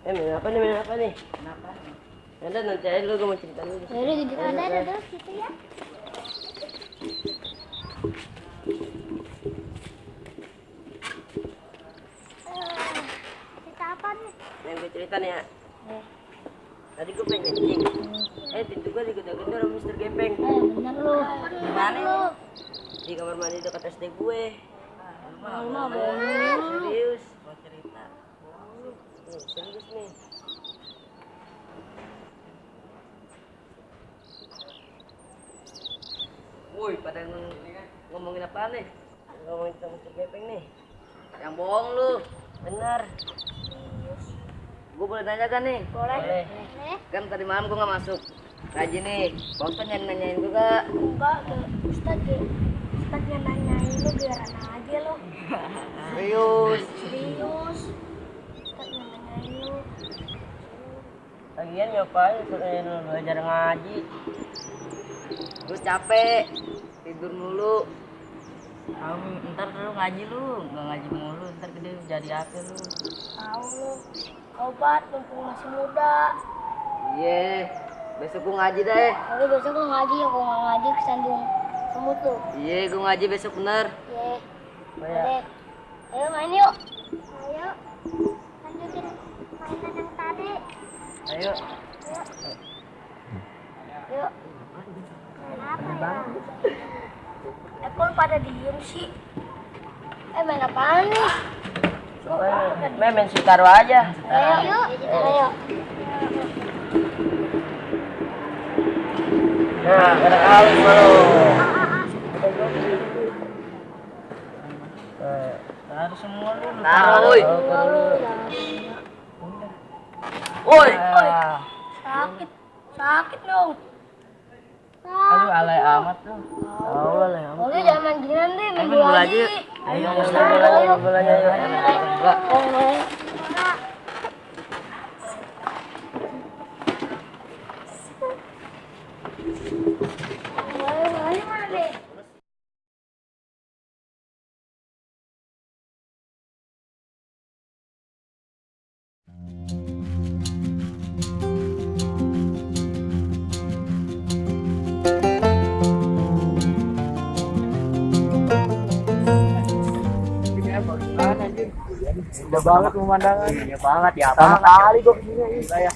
Main apa nih, main apa nih? Kenapa? Ada nanti aja dulu, gue mau cerita dulu. Yaudah gitu ada gitu ya. Cerita apa nih? Yang gue cerita nih ya. Tadi gue pengen kencing. Pintu gue digedor-gedor sama Mister Gepeng. Bener lu. Di mana lu? Di kamar mandi dekat SD gue. Lu mah bohong. Serius? Mau cerita? Serius nih. Woi, pada ngomongin apa nih? Ngomongin tentang Mister Gepeng nih. Yang bohong lu. Bener. Gue boleh nanya kan nih? Boleh. Kan tadi malam gue nggak masuk ngaji nih. Bapak nanyain gue gak? Enggak, Ustaz yang nanyain lu biaran aja lu. Serius? Serius. Ustaz yang nanyain lu. Lagian ngapain suruh lu belajar ngaji? Gue capek, tidur mulu. Ntar lu ngaji lu, nggak ngaji mulu, ntar gede jadi apa lu? Tahu lu. Obat mumpung masih muda. Iya, besok gue ngaji deh. Tapi besok lu ngaji ya, kalau nggak ngaji kesandung semut tuh. Iya, gue ngaji besok bener. Iya. Iya. Ayo main yuk. Ayo. Lanjutin mainan yang tadi. Ayo. Yuk. Main apa ya? Kok pada diem sih? Main apaan nih? Main Sitaro aja. Ayo. Ayo. Nah, ada kali malu. Taruh semua lu. Taruh, woi. Woi. Sakit dong. Aduh, alay amat lu. Oh, alay amat. Oke, jangan main gini nanti, main Bola bola aja. aja. Ayo, bolanya ayo. Enggak. Indah banget pemandangannya. Iya banget ya, Pertama kali gua kesini gila ya.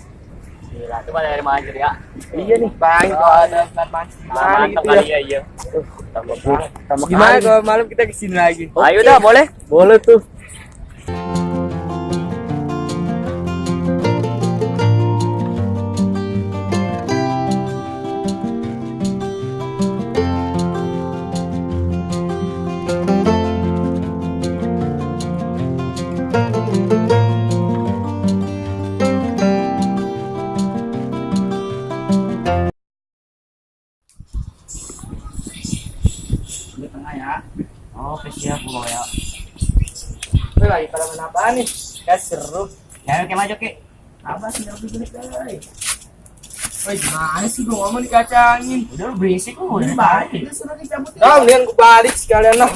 Gila, coba dari mana aja ya? Iya nih, bang, kalau ada tempat mancing Mantap gitu kali ya. iya. Pertama Gimana kali. kalau malam kita kesini lagi? Ayo dah, boleh? Boleh tuh. Di tengah ya. Oke, siap bro ya. Wih, lagi pada main apaan nih? Ya seru. Ya, oke maju, Ki. Apa sih yang bikin guys? Wih, gimana sih gua ngomong dikacangin? Udah lu berisik lu, udah Balik. balik. Udah suruh dicabut. Nah, mendingan gua balik sekalian lah.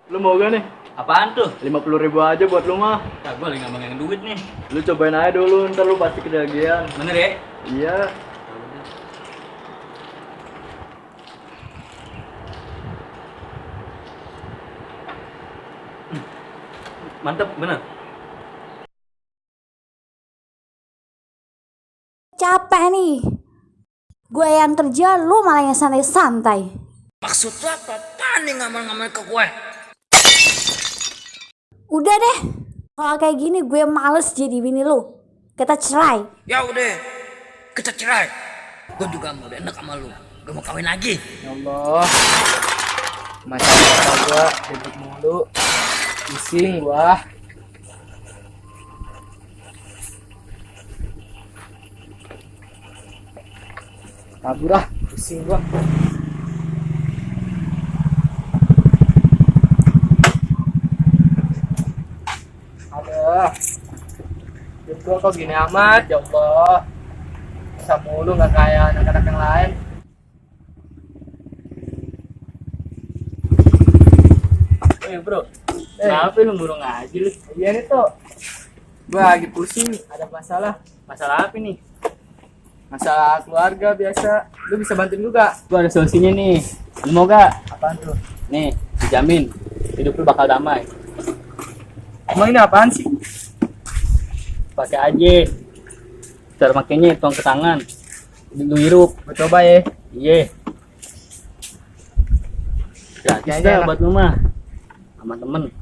Lu mau gak nih? Apaan tuh? 50.000 aja buat lu mah. Ya, gua lagi ngomongin duit nih. Lu cobain aja dulu, ntar lu pasti kedagian. Bener ya? Iya. Mantep, bener. Capek nih. Gue yang kerja, lu malah yang santai-santai. Maksud lu apa? Apaan nih ngamal-ngamal ke gue? Udah deh. Kalau kayak gini gue males jadi bini lu. Kita cerai. Ya udah, kita cerai. Gue juga mau enak sama lu. Gue mau kawin lagi. Ya Allah. Masalah gua ribut mulu. Pusing gua. Kabur ah, pusing gua. Aduh. Hidup gua kok gini amat, ya Allah. Bisa mulu nggak kayak anak-anak yang lain. Bro, kenapa lu burung ngaji lu? Iya nih tuh. Gua lagi pusing, ada masalah. Masalah apa nih? Masalah keluarga biasa. Lu bisa bantuin juga. Gua ada solusinya nih. Lu mau gak? Apaan tuh? Nih, dijamin hidup lu bakal damai. Emang ini apaan sih? Pakai aja. Cara makainya tuang ke tangan. Lu hirup. Gua coba ya. Iya. Gratis Kayaknya dah enak. buat lu mah. Sama temen.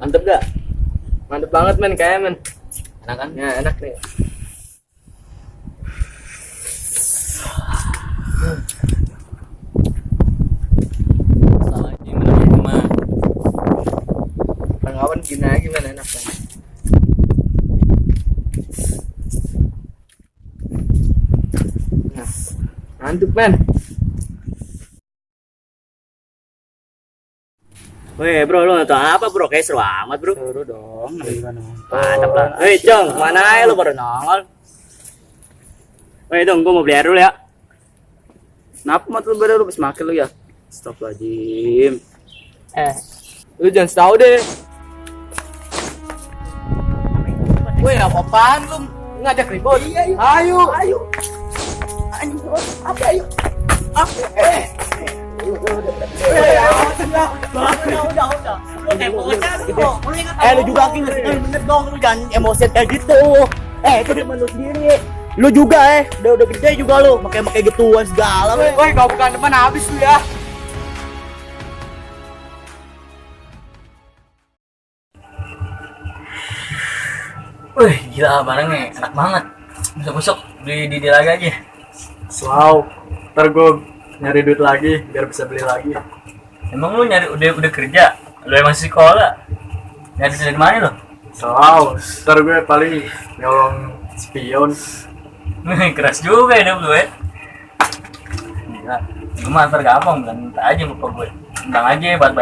Mantep gak? Mantep banget men, kayak men. Enak kan? Ya enak nih. Salah gimana rumah? Pengawan gini lagi men, enak kan. Nah, mantep men. Weh bro, lu nonton apa bro? Kayak seru amat bro. Seru dong. Mantap lah. Weh Cong, mana aja lu baru nongol? Weh dong, gua mau beli air dulu ya. Kenapa mat lu baru pas makin lu ya? Astagfirullahaladzim. Lu jangan tahu deh. Woi, apa-apaan lu ngajak ribut? Iya. Ayo. Apa ayo? Lu juga bener dong, lu jangan emosi kayak gitu. Itu dia lu sendiri. Lu juga udah gede juga lu, pakai gituan segala. Woi, kau bukan depan habis lu ya. Wih, gila barangnya enak banget. Besok-besok beli di lagi aja. Wow, ntar gue nyari duit lagi biar bisa beli lagi. Emang lu nyari udah kerja? Lu emang sekolah? Nyari dari mana lu? Wow, ntar gue paling nyolong spion. Keras juga ya lu Gila, gue mah ntar gampang kan, minta aja lupa gue. Undang aja buat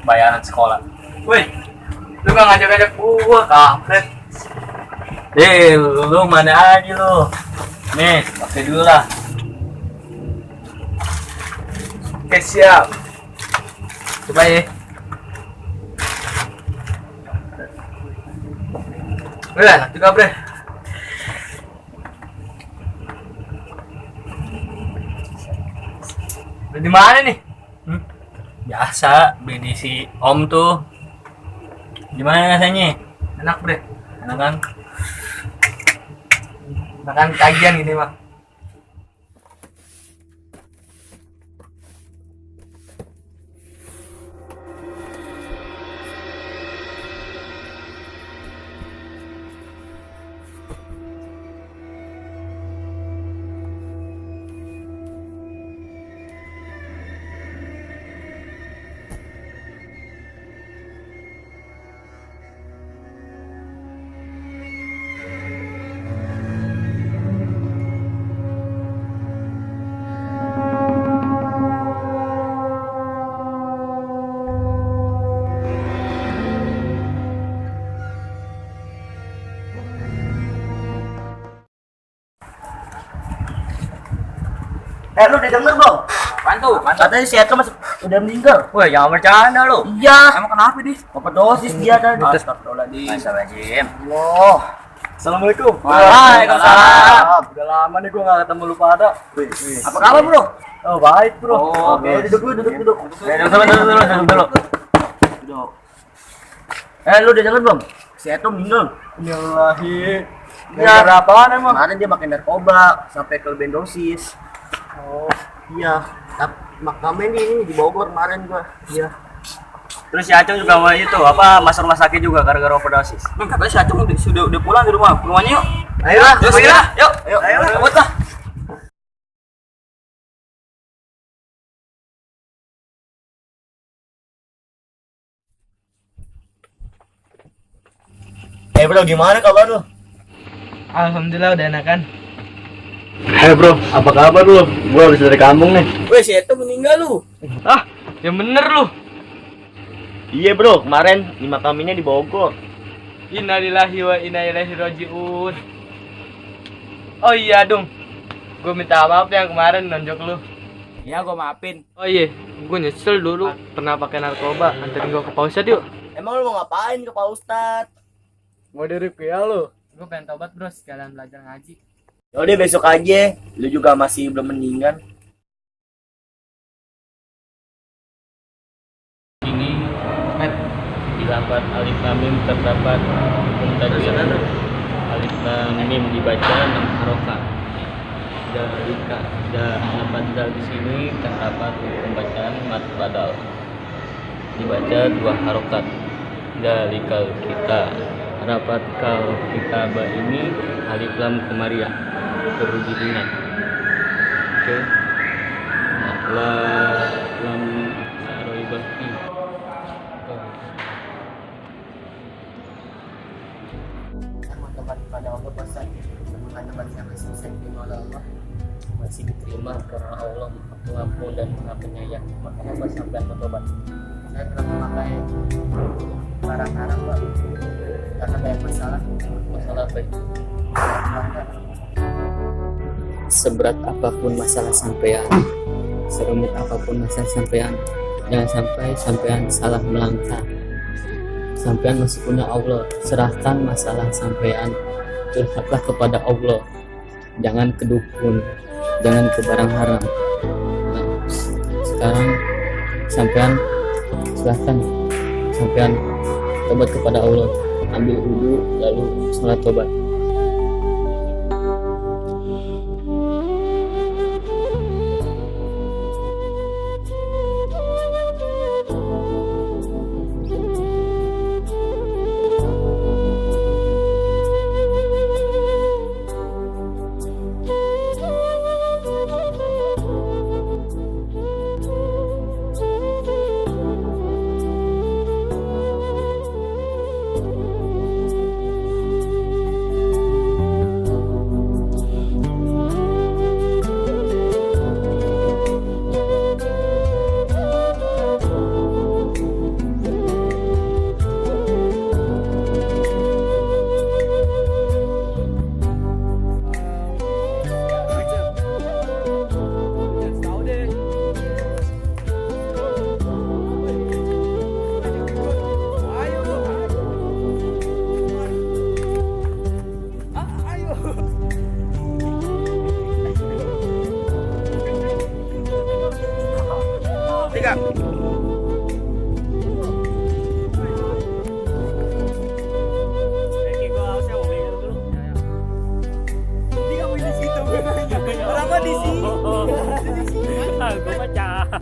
bayaran sekolah. Woi, lu gak ngajak-ngajak gua, kampret. Lu mana aja lu? Nih, pakai dulu lah. Oke, siap. Coba ya. Udah, enak juga, bre. Lu di mana nih? Biasa, beli di si Om tuh. Gimana rasanya? Enak, bre. Enak kan? Makan tagihan gini mah. Lu udah denger belum? Apaan tuh? Katanya si Eto udah meninggal. Wah, jangan bercanda lu. Iya. Emang kenapa nih? Overdosis dia tadi. Astagfirullahaladzim. Allah. Assalamualaikum. Waalaikumsalam. Udah lama nih gue gak ketemu lu pada. Apa kabar bro? Oh baik bro. Oke, duduk dulu. Duduk dulu. Duduk. Lu udah denger belum? Si Eto meninggal. Innalillahi. Iya. Gara apaan emang? Kemarin dia makan narkoba sampai kelebihan dosis. Oh, Iya. Makamnya ini di Bogor kemarin gua. Iya. Terus si Acung juga mau itu apa masuk rumah sakit juga gara-gara overdosis. Bang katanya si Acung udah pulang di rumah. Rumahnya yuk. Ayo lah, Yuk. Ayo. Buat lah. bro, gimana kabar lu? Alhamdulillah udah enakan. Hei bro, apa kabar lu? Gue habis dari kampung nih. Weh, si Eto meninggal lu. Ah, yang bener lu. Iya bro, kemarin dimakaminnya di Bogor. Innalillahi wa inna ilaihi rajiun. Oh iya dong, gue minta maaf yang kemarin nonjok lu. Iya, gua maafin. Oh iya, gue nyesel dulu pernah pakai narkoba. Anterin gue ke Pak Ustadz yuk. Emang lu mau ngapain ke Pak Ustadz? Mau ya lu? Gue pengen tobat bro, sekalian belajar ngaji. Yaudah besok aja, lu juga masih belum mendingan. Ini di lafaz alif lam mim terdapat hukum tajwid. Alif lam mim dibaca 6 harokat. Dalika lafaz dal di sini terdapat hukum bacaan mad badal. Dibaca 2 harokat. Dalikal kita. Rapat kal kitabah ini alif lam komariah perlu diingat. Oke. La lam saroibati. Mau tobat kepada Allah Ustaz. Bukan tobat yang masih bisa diterima oleh Allah. Masih diterima karena Allah Maha Pengampun dan Maha Penyayang. Maka Bapak sampai bertobat. Saya telah memakai barang haram Pak. Karena banyak masalah. Masalah baik. Seberat apapun masalah sampean, serumit apapun masalah sampean, jangan sampai sampean salah melangkah. Sampean masih punya Allah, serahkan masalah sampean, curhatlah kepada Allah. Jangan ke dukun, jangan ke barang haram. Nah, sekarang sampean silahkan sampean tobat kepada Allah, ambil wudhu lalu sholat tobat.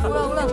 Ulang.